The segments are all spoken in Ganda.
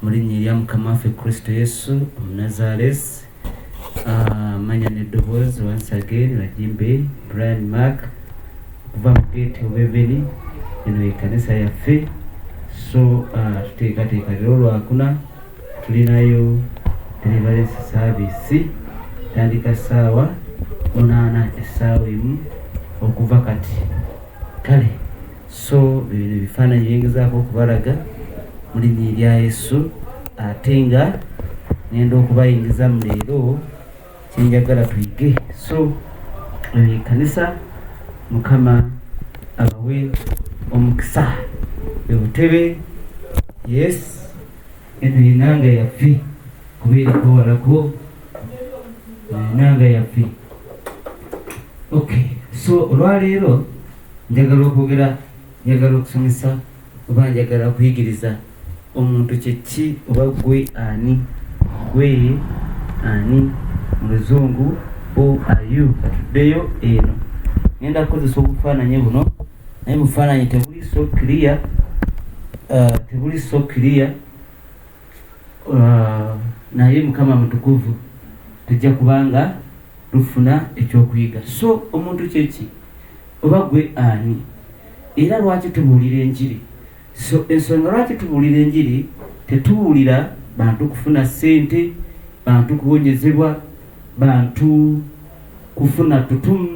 Mu linnya erya Mukama waffe Kristo Yesu Omunazaalesi. Amanya n'eddoboozi once again Bagimbe Brian Mark okuva mu Gate of Heaven. Eno y'ekkanisa yaffe. So tuteekateeka leero Lwakuna tulinayo deliverance service, tandika ssaawa 8, essaawa 1 okuva kati. Kale so bino ebifaananyi byengezaako okubalaga mu linnya erya Yesu, ate nga ngenda okubayingiza mu leero kyenjagala tuyige. So eyo ekkanisa, Mukama abawe omukisa. Ebutebe, yes, eno yenanga yaffe kubeerako walako enanga yaffe. Okay, so olwaleero njagala okwogera, njagala okusomesa oba njagala okuyigiriza omuntu kyeki oba gwe ani, gwe ani mu Luzungu, who are you? Katuddeyo eno, ngenda kukozesa obufaananyi buno, naye bufaananyi tebuli so clear, tebuli so clear, naye Mukama mutukuvu, tujja kubanga lufuna ekyokuyiga. So omuntu kyeki oba gwe ani, era lwaki tubuulira enjiri? So ensonga lwaki tubuulira enjiri, tetubuulira bantu kufuna ssente, bantu kuwonyezebwa, bantu kufuna tutumu,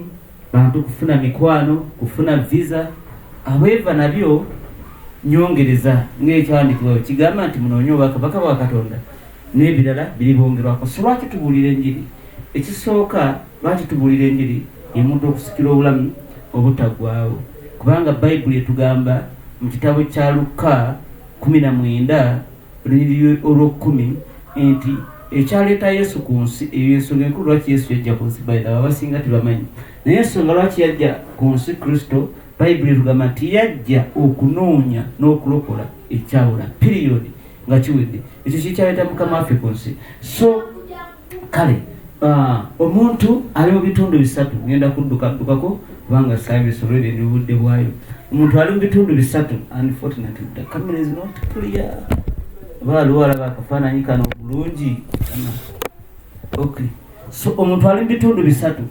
bantu kufuna mikwano, kufuna visa. However, nabyo nyongereza ng'ekyawandiikibwa kigamba nti munoonye obwakabaka bwa Katonda n'ebirala biribongerwako. So lwaki tubuulira enjiri? Ekisooka lwaki tubuulira enjiri, emuntu okusikira obulamu obutaggwaawo, kubanga Bayibuli etugamba mu kitabo kya Lukka 19 olunyiriri olw'okkumi nti ekyaleeta Yesu ku nsi, eyo ensonga enkulu lwaki Yesu yajja ku nsi. Bayirawo abasinga tebamanyi, naye ensonga lwaki yajja ku nsi Kristo, Bayibuli etugamba nti yajja okunoonya n'okulokola ekyawula, period, nga kiwedde. Ekyo kikyaleeta Mukama waffe ku nsi. So kale omuntu ali mu bitundu bisatu. Ngenda kuddukaddukako kubanga service already ndi budde bwayo. Omuntu ali mu bitundu bisatu. Unfortunately, the camera is not clear. Oba waliwo alaba akafaananyi kano bulungi? Okay, so omuntu ali mu bitundu bisatu.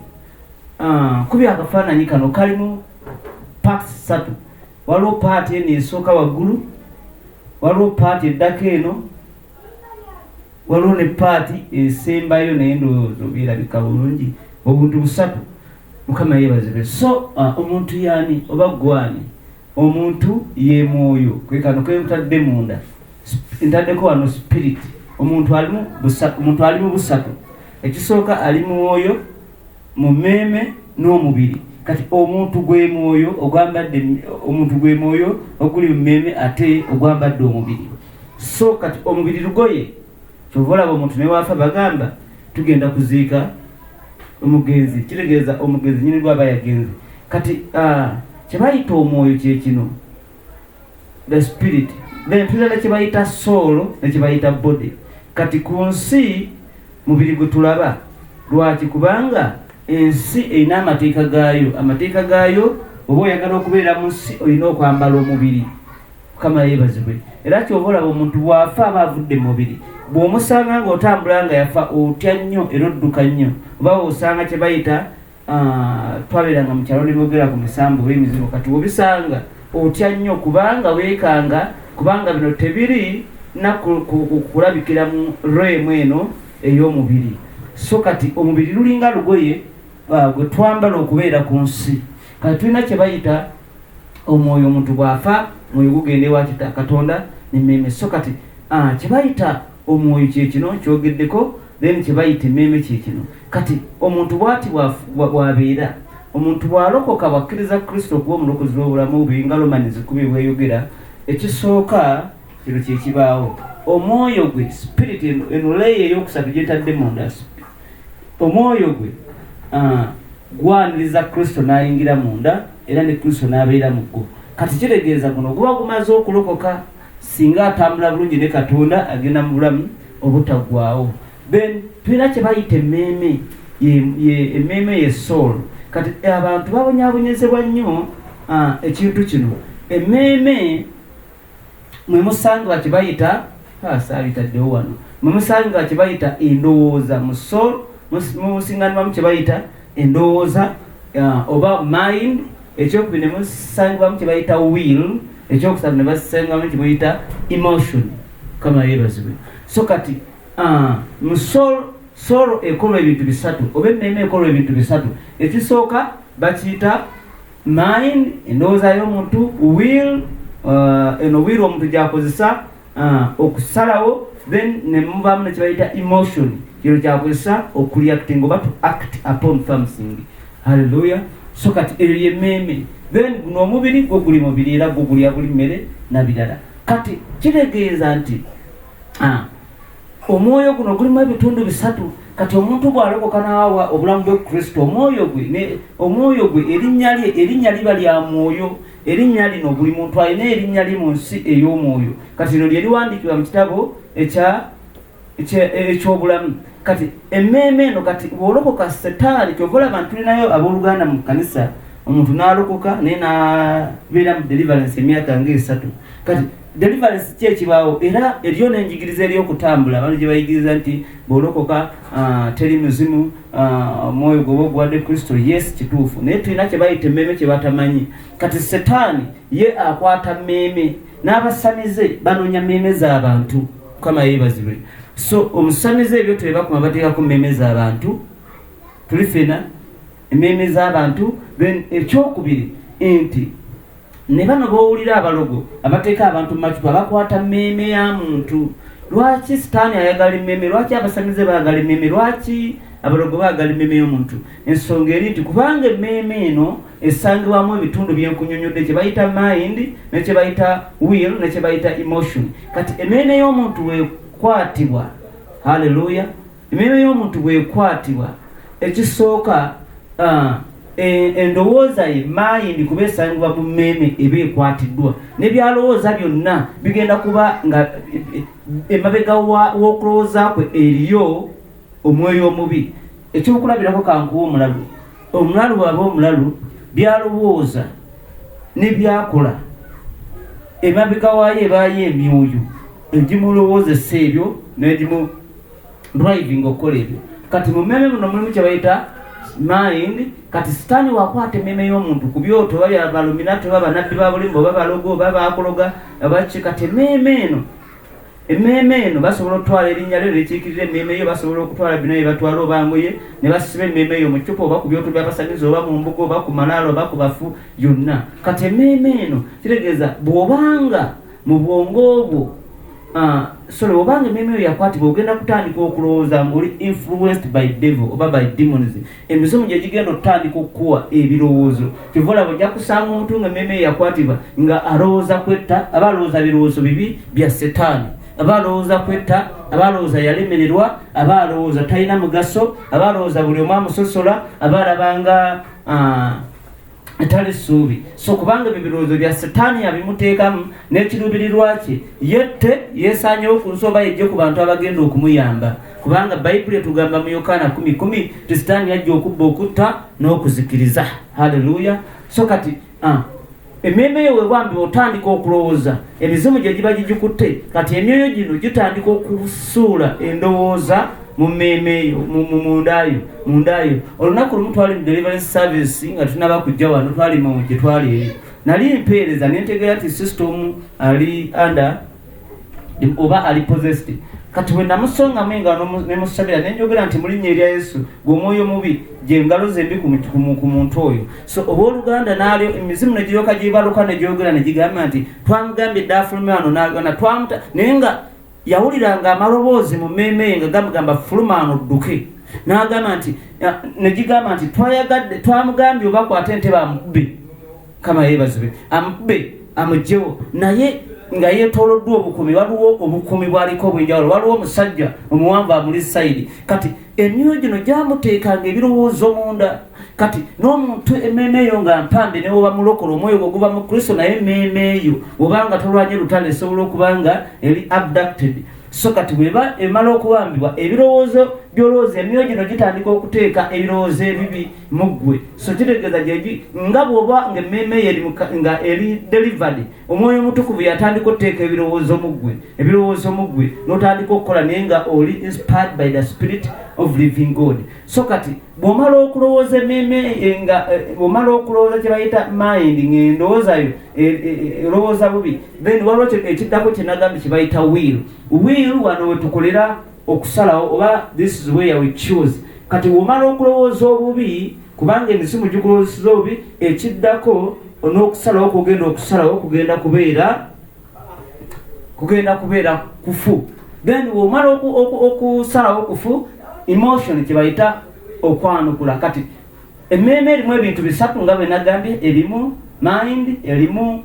Kubi akafaananyi kano kalimu parts satu. Waliwo part eno esooka waggulu, waliwo part eddako eno, waliwo ne part esembayo, naye ndowooza obyerabika bulungi. Obuntu busatu. Mukama yeebazibwe. So omuntu yaani oba gwani? Omuntu ye mwoyo, kwe kano kentadde munda, ntaddeko wano spirit. Omuntu alimu busatu, omuntu ali mu busatu. Ekisooka, ali mu mwoyo, mu mmeeme n'omubiri. Kati omuntu gwe mwoyo ogwambadde, omuntu gwe mwoyo oguli mu mmeeme ate ogwambadde omubiri. So kati omubiri lugoye. Kyova olaba omuntu newafa bagamba tugenda kuziika omugenzi, kitegeeza omugenzi nyini gwaba yagenze. Kati kyebayita omwoyo kyekino, the spirit. Then tulina kyebayita soul nekyebayita body. Kati ku nsi mubiri gwe tulaba. Lwaki? Kubanga ensi erina amateeka gaayo. Amateeka gaayo, oba oyagala okubeera mu nsi, olina okwambala omubiri. Mukama yeebazibwe. Era kyova olaba omuntu bw'afa aba avudde mu mubiri. Bw'omusanga ng'otambula nga yafa, otya nnyo era odduka nnyo. Oba osanga kye bayita, twabeeranga mu kyalo ne boogera ku misambu oba emizimu. Kati wobisanga otya nnyo kubanga weekanga, kubanga bino tebiri na kulabikira mu realm eno ey'omubiri. So kati omubiri lulinga lugoye gwe twambala okubeera ku nsi. Kati tulina kye bayita omwoyo. Omuntu bw'afa, omwoyo gugenda ewa kita Katonda nemmeeme. So kati kye bayita omwoyo kyekino kyogeddeko, then kye bayita emmeeme kyekino. Kati omuntu bw'ati bw'abeera omuntu bw'alokoka, bw'akkiriza Kristo okuba omulokozi w'obulamu bwe, nga Romans 10 bweyogera, ekisooka kino kyekibaawo: omwoyo gwe, spirit eno, layer eyokusatu gyentadde munda, omwoyo gwe gwaniriza Kristo n'ayingira munda, era ne Kristo n'abeera mu gwo. Kati kitegeeza guno guba gumaze okulokoka. Singa atambula bulungi ne Katonda, agenda mu bulamu obutaggwaawo. Then tulina kye bayita emmeeme. Emmeeme ye soul. Kati abantu babonyaabonyezebwa nnyo ekintu kino. Emmeeme mwe musangibwa kye bayita Saabitaddewo wano. Mumusanga kye bayita endowooza mu soul, musinganibwamu kye bayita endowooza oba mind. Ekyokubiri, ne musangibwamu kye bayita will. Ekyokusatu, ne basangibwamu kye muyita emotion. Kama yeebazibwe. So kati mu soul, soul ekolwa ebintu bisatu, oba emmeeme ekolwa ebintu bisatu. Ekisooka bakiyita mind, endowooza y'omuntu. Will, eno will omuntu gyakozesa okusalawo. Then nemuvaamu nekibayita emotion, kino kyakozesa okureacting oba to act upon something. Halleluya. So kati eyo yemmeeme. Then guno omubiri gwo guli mubiri, era gwo gulya buli mmere nabirala. Kati kitegeeza nti omwoyo guno gulimu ebitundu bisatu. Kati omuntu bw'alokoka n'awa obulamu bwe Kristo, omwoyo gwe, omwoyo gwe, erinnya lye, erinnya liba lya mwoyo. Erinnya lino, buli muntu alina erinnya li mu nsi ey'omwoyo. Kati lino lye liwandiikibwa mu kitabo ekyobulamu. Kati emmeeme eno, kati bw'olokoka, Setaani, kyova olaba nti tulinayo abooluganda mu kkanisa, omuntu n'alokoka naye n'abeera mu deliverance emyaka nga 3. Kati deliverance ki ekibaawo? Era eriyo n'enjigiriza eri okutambula, abantu gye bayigiriza nti bw'olokoka teri muzimu, omwoyo gwoba oguwadde Kristo. Yes, kituufu, naye tulina kye bayita emmeeme kye batamanyi. Kati Setaani ye akwata mmeeme, n'abasamize banoonya mmeeme z'abantu. Mukama yeebazibwe. So omusamize ebyo tebakuma, bateekako mmeeme z'abantu. Tuli fena emmeeme z'abantu. Then ekyokubiri nti ne bano b'owulira abalogo abateeka abantu mu macupa, bakwata mmeeme ya muntu. Lwaki Sitaani ayagala emmeeme? Lwaki abasamize baagala emmeeme? Lwaki abalogo baagala emmeeme y'omuntu? Ensonga eri nti kubanga emmeeme eno esangibwamu ebitundu byenkunyonyodde, kye bayita mind, ne kye bayita will, ne kye bayita emotion. Kati emmeeme y'omuntu bwekwatibwa, halleluya, emmeeme y'omuntu bwekwatibwa, ekisooka endowooza ye, mind, kuba esangibwa mu mmeeme, eba ekwatiddwa, nebyalowooza byonna bigenda kuba nga emabega w'okulowooza kwe eriyo omwoyo omubi. Ekyokulabirako, kankuwa omulalu. Omulalu bw'aba omulalu, byalowooza ne byakola, emabega waayo ebaayo emyoyo egimulowoozesa ebyo negimu driving okukola ebyo. Kati mu mmeeme muno mulimu kye bayita mind. Kati Sitaani wakwata emmeeme y'omuntu ku byoto, oba byabaluminati, oba banabbi ba bulimba, oba balogo, oba bakuloga abaki. Kati emmeeme eno basobola okutwala erinnya lyo likiikirira emmeeme eyo, basobola okutwala bino bye batwala, oba ngoye, ne basiba emmeeme eyo mu ccupa, oba ku byoto by'abasamize, oba mu mbuga, oba ku malaalo, oba ku bafu yonna. Kati emmeeme eno kitegeeza bw'obanga mu bwongo bwo, sorry, obanga emmeeme eyo yakwatibwa, ogenda kutandika okulowooza ng'oli influenced by devil oba by demons. Emizimu gye gigenda okutandika okukuwa ebirowoozo. Kyova olaba ojja kusanga omuntu nga emmeeme eyo yakwatibwa nga alowooza kwetta, aba alowooza birowoozo bibi bya Setaani, aba alowooza kwetta, aba alowooza yalemererwa, aba alowooza talina mugaso, aba alowooza buli omu amusosola, aba alabanga tali ssuubi. So kubanga ebyo birowoozo bya Setaani abimuteekamu n'ekiruubirirwa kye yette, yeesaanyewo ku nsi oba yejje ku bantu abagenda okumuyamba, kubanga Bayibuli etugamba mu Yokaana 10:10 ti Sitaani yajja okubba, okutta n'okuzikiriza. Halleluya. So kati emmeeme yo webwambi otandika okulowooza, emizimu gye giba gigikutte. Kati emyoyo gino gitandika okusuula endowooza mu mmeeme eyo, mundayo. Olunaku lumu twali mu deliverance service nga tunaba kujja wano, twali mu gye twali eri, nali mpeereza, nentegeera nti sister omu ali under oba ali possessed. Kati bwe namusongamu engalo nemusabira, nenjogera nti, "Mu linnya erya Yesu, gwe omwoyo mubi, gye ngalo zembi ku muntu oyo." So obooluganda, naalyo emizimu ne giryoka gibaluka ne gyogera ne gigamba nti, "Twamugambye dda afulume wano, n'agaana, twamuta." Naye nga yawuliranga amaloboozi mu mmeeme ye nga gamugamba, "Fuluma wano odduke." N'agamba nti, ne gigamba nti, "Twayagadde, twamugambye oba kwate entebe amukube." Kama yeebazibwe, amukube amugyewo. Naye nga yeetooloddwa obukuumi, waliwo obukuumi bwaliko obwenjawulo, waliwo omusajja omuwanvu amuli side. Kati emyoyo gino gyamuteekanga ebirowoozo munda. Kati n'omuntu emmeeme eyo nga mpambe, ne woba mulokola, omwoyo gwo guba mu Kristo, naye emmeeme eyo obanga tolwanye lutalo, esobola okuba nga eri abducted. So kati bweba emala okuwambibwa, ebirowoozo Byolowooza, emyoyo gino gitandika okuteeka ebirowoozo ebibi mu ggwe. So kitegeeza gyegi nga bw'oba ng'emmeeme yo eri nga eri delivered, Omwoyo Omutukuvu yatandika okuteeka ebirowoozo mu ggwe, ebirowoozo mu ggwe, n'otandika okukola naye nga oli inspired by the spirit of living God. So kati bw'omala okulowooza emmeeme nga bw'omala okulowooza kye bayita mind, ng'endowooza yo erowooza bubi, then waliwo ekiddako kye nagambye kye bayita will. Will wano we tukolera okusalawo, oba this is where we choose. Kati bw'omala okulowooza obubi, kubanga emisimu gikulowoozesa obubi, ekiddako n'okusalawo kugenda okusalawo kugenda kubeera kufu. Then bw'omala okusalawo kufu, emotion kye bayita okwanukula. Kati emmeeme erimu ebintu bisatu nga bwe nagambye: erimu mind, erimu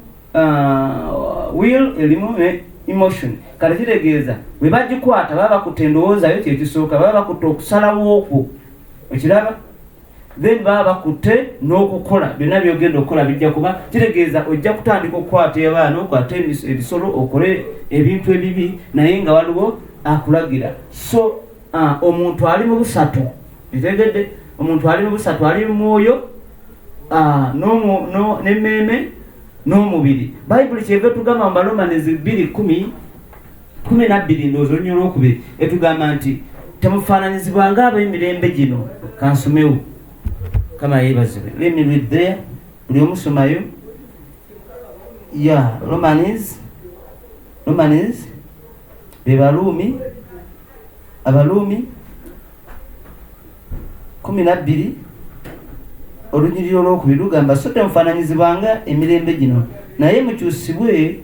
will, erimu ne emotion. Kati kitegeeza bwe bagikwata baba bakutte endowoozayo, kyekisooka, baba bakutte okusalawo okwo, okiraba? Then baba bakutte n'okukola. Byonna byogenda okukola bijja kuba kitegeeza ojja kutandika okukwata abaana, okwate ebisolo, okole ebintu ebibi, naye nga waliwo akulagira. So omuntu ali mu busatu, etegedde? Omuntu ali mu busatu: ali mu mwoyo, n'emmeeme n'omubiri. Bayibuli kyeva etugamba mu Balomanizi 2 12, ndowooza olunya olwokubiri, etugamba nti temufaananyizibwanga ab'emirembe gino. Kansomewo, kama yeebazibwe. Let me read there, buli omusomayo ya Romans, be Baruumi, Abaruumi 12, olunyiriri olwokubiri lugamba, "So temufaananyizibwanga emirembe gino, naye mukyusibwe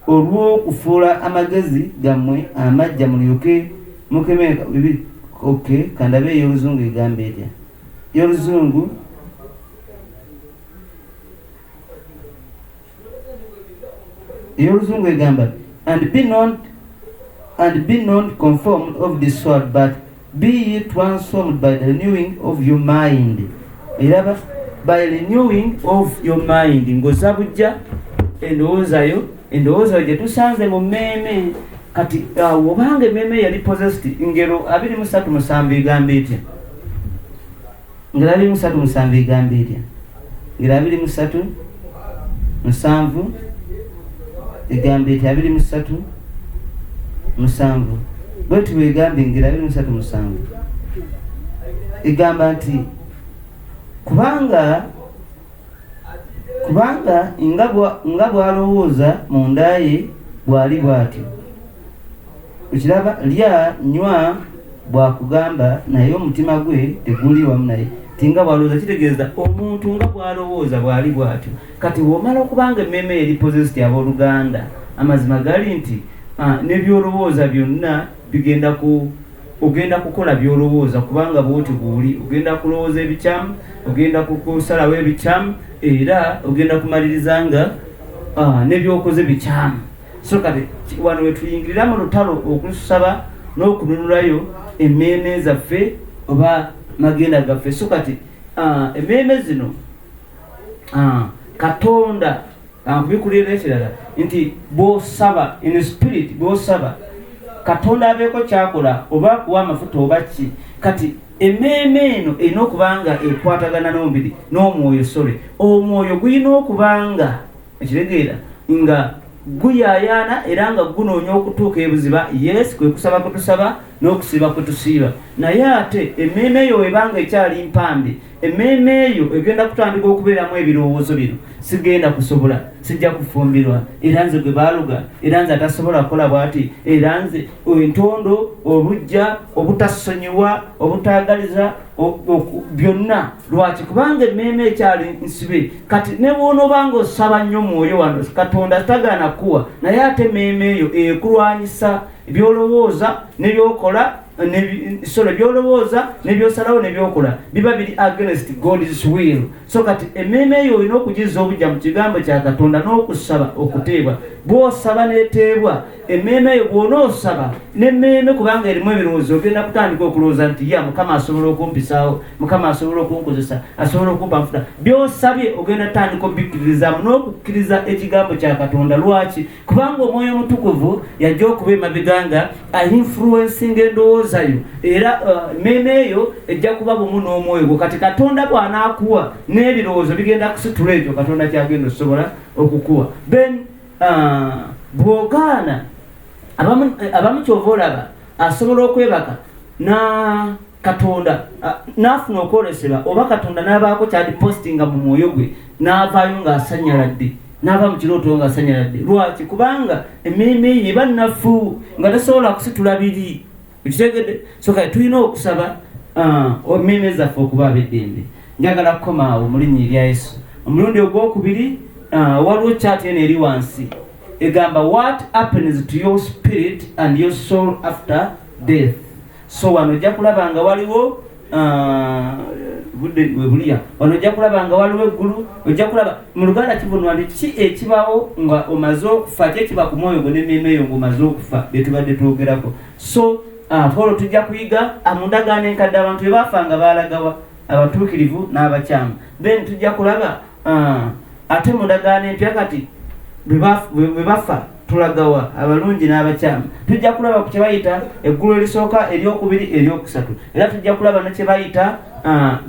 olw'okufuula amagezi gammwe amajja, mulyoke mukeme bibiri." Ok, kandabe ey'oluzungu egamba etya. Ey'oluzungu egamba, And be not conformed of this world, but be ye transformed by the renewing of your mind." Eraba, by renewing of your mind, ng'ozza bujja endowoozayo, endowoozayo gye tusanze mu mmeeme. Kati obanga emmeeme yali possessed, Ngero 23:7 egamba etya? Ngero 23:7 egamba etya? Ngero 23:7 egamba etya? 23:7 bwetu bwegamba. Engero 23:7 egamba nti, Kubanga nga bw'alowooza munda ye, bw'ali bw'atyo." Okiraba? "Lya, nywa," bw'akugamba, naye omutima gwe teguli wamu naye. Ti nga bw'alowooza, kitegeeza omuntu nga bw'alowooza bw'ali bw'atyo. Kati bw'omala okubanga emmeeme eri possessed, abooluganda, amazima gali nti n'ebyolowooza byonna bigenda ku ogenda kukola byolowooza, kubanga bwoti bwoli ogenda kulowooza ebikyamu, ogenda kusalawo ebikyamu, era ogenda kumaliriza nga n'ebyokoze bikyamu. So kati wano wetuyingirira mu lutalo okusaba n'okununulayo emmeeme zaffe oba magenda gaffe. So kati emmeeme zino, Katonda nkubikulira ekirala nti bw'osaba in spirit, bw'osaba Katonda abeeko kyakola oba akuwa amafuta oba ki, kati emmeeme eno erina okuba nga ekwatagana n'omubiri n'omwoyo. Sole omwoyo gulina okuba nga ekitegeera nga guyaayaana era nga gunoonya okutuuka ebuziba. Yes, kwe kusaba kwe tusaba n'okusiiba kwe tusiiba. Naye ate emmeeme eyo webanga ekyali mpambe, emmeeme eyo egenda kutandika okubeeramu ebirowoozo bino: sigenda kusobola, sijja kufumbirwa, era nze gwe baaluga, era nze atasobola kukola bw'ati, era nze entondo, obujja, obutasonyiwa, obutaagaliza, byonna. Lwaki? Kubanga emmeeme ekyali nsibe. Kati ne bw'onoobanga osaba nnyo mwoyo wano, Katonda tagaana kuwa, naye ate emmeeme eyo ekulwanyisa. Byolowooza nebyokola, sorry, byolowooza nebyosalawo nebyokola biba biri against God's will. So kati emmeeme eyo olina okugizza obujja mu kigambo kya Katonda n'okusaba okuteebwa. Bw'osaba n'eteebwa emmeeme eyo, bw'onoosaba n'emmeeme, kubanga erimu ebirowoozo, ogenda kutandika okulowooza nti ya Mukama asobola okumpisaawo, Mukama asobola okunkozesa, asobola okumpa nfuta. By'osabye ogenda kutandika obikkiririzaamu n'okukkiriza ekigambo kya Katonda. Lwaki? Kubanga Omwoyo Omutukuvu yajja okuba emabega nga ainfluencinga endowooza yo, era emmeeme eyo ejja kuba bumu n'omwoyo gwo. Kati Katonda bw'anaakuwa n'ebirowoozo bigenda kusitula ekyo Katonda kyagenda okusobola okukuwa. Then bw'ogaana, abamu kyova olaba asobola okwebaka na Katonda n'afuna okwolesebwa, oba Katonda n'abaako kyadipositinga mu mwoyo gwe, n'avaayo ng'asanyaladde, n'ava mu kirooto ng'asanyaladde. Lwaki? Kubanga emmeeme ye eba nnafu nga tasobola kusitula biri. Okitegedde? So kale tulina okusaba emmeeme zaffe okuba ab'eddembe. Njagala kukoma awo mu linnya erya Yesu. Omulundi ogwokubiri, waliwo chart eno eri wansi egamba, "What happens to your spirit and your soul after death?" So wano ojja kulaba nga waliwo budde we buliya. Wano ojja kulaba nga waliwo eggulu, ojja kulaba mu Luganda kivunulwa nti ki ekibawo nga omaze okufa, ki ekiba ku mwoyo gwo n'emmeeme eyo ng'omaze okufa, bye tubadde twogerako. So Paulo tujja kuyiga mu ndagaano enkadde abantu bwe baafa nga baalagawa, abatuukirivu n'abakyamu. Then tujja kulaba ate mu ndagaano empya kati bwe bafa tulagawa, abalungi n'abakyamu. Tujja kulaba ku kye bayita eggulu erisooka, eryokubiri, eryokusatu. Era tujja kulaba ne kye bayita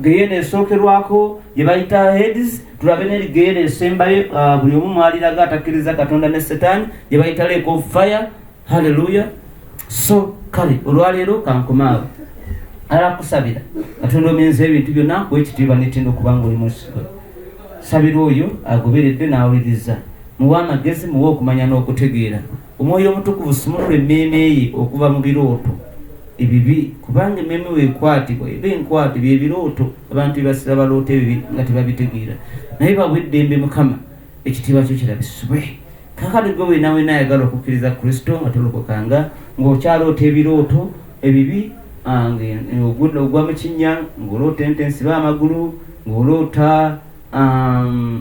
geyena esookerwako gye bayita Hades. Tulabe n'eri geyena esembayo, buli omu mwaliraga atakkiriza Katonda ne Setaani, gye bayita lake of fire. Halleluya! So kale olwaleero kankomaawo. Alakusabira Katonda omenza ebintu byonna, nkuwa ekitiibwa n'ettendo okubanga oli mwesigwa. Sabira oyo agoberedde n'awuliriza, muwe amagezi, muwe okumanya n'okutegeera. Omwoyo Omutukuvu, sumulula emmeeme ye okuva mu birooto ebibi, kubanga emmeeme weekwatibwa eba enkwate byebirooto. Abantu bebasira baloota ebibi nga tebabitegeera, naye bawe eddembe. Mukama, ekitiibwa kyo kirabisibwe. Kakati gwe wena wena ayagala okukkiriza Kristo nga tolokokanga, ng'okyaloota ebirooto ebibi, ogwa mu kinnya, ng'oloota ente ensiba amagulu, ng'oloota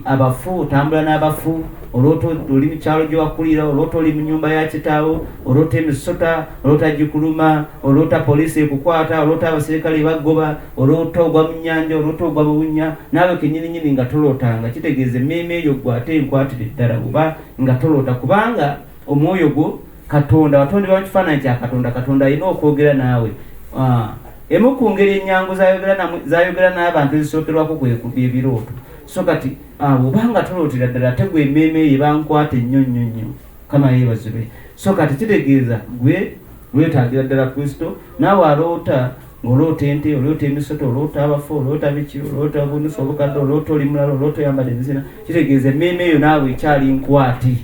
abafu, otambula n'abafu, oloota oli mu kyalo gye wakulira, oloota oli mu nyumba ya kitaawo, oloota emisota, oloota gikuluma, oloota poliisi ekukwata, oloota abaserikale baggoba, oloota ogwa mu nnyanja, oloota ogwa mu bunnya, naawe kenyininyini nga tolootanga, kitegeeza emmeeme eyo gwe ate enkwatire ddala oba nga toloota, kubanga omwoyo gwo Katonda watondebwa mu kifaananyi kya Katonda. Katonda alina okwogera naawe. Emu ku ngeri ennyangu zayogera n'abantu ezisookerwako kwe ebirooto. So kati obanga tolootera ddala, ate gwe emmeeme eyo ebankwata ennyo nnyo nnyo. Kama yeebazibwe. So kati kitegeeza gwe weetaagira ddala Kristo. Naawe aloota ng'oloota ente, oloota emisota, oloota abafu, oloota biki, oloota obunusu obukadde, oloota oli mulala, oloota oyambadde emizina, kitegeeza emmeeme eyo naawe ekyali nkwati,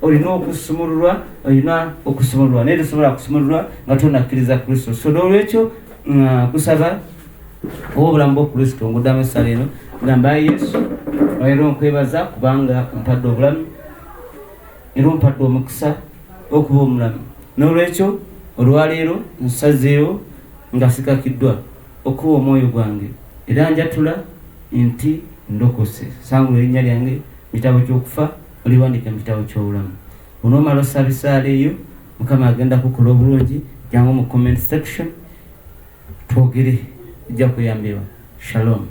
olina okusumululwa, olina okusumululwa. Naye tosobola kusumululwa nga tonakkiriza Kristo. So n'olwekyo kusaba oba obulamu bwa Kristo nguddamu essala eno, gamba, "Yesu, era nkwebaza kubanga ompadde obulamu era ompadde omukisa okuba omulamu. N'olwekyo olwaleero nsazeewo nga sikakiddwa okuwa omwoyo gwange era njatula nti ndokose. Sangula erinnya lyange mu kitabo ky'okufa, oliwandike mu kitabo ky'obulamu." Onoomala osaba esaala eyo, Mukama agenda kukola obulungi. Jangu mu comment section twogere, ojja kuyambibwa. Shalom.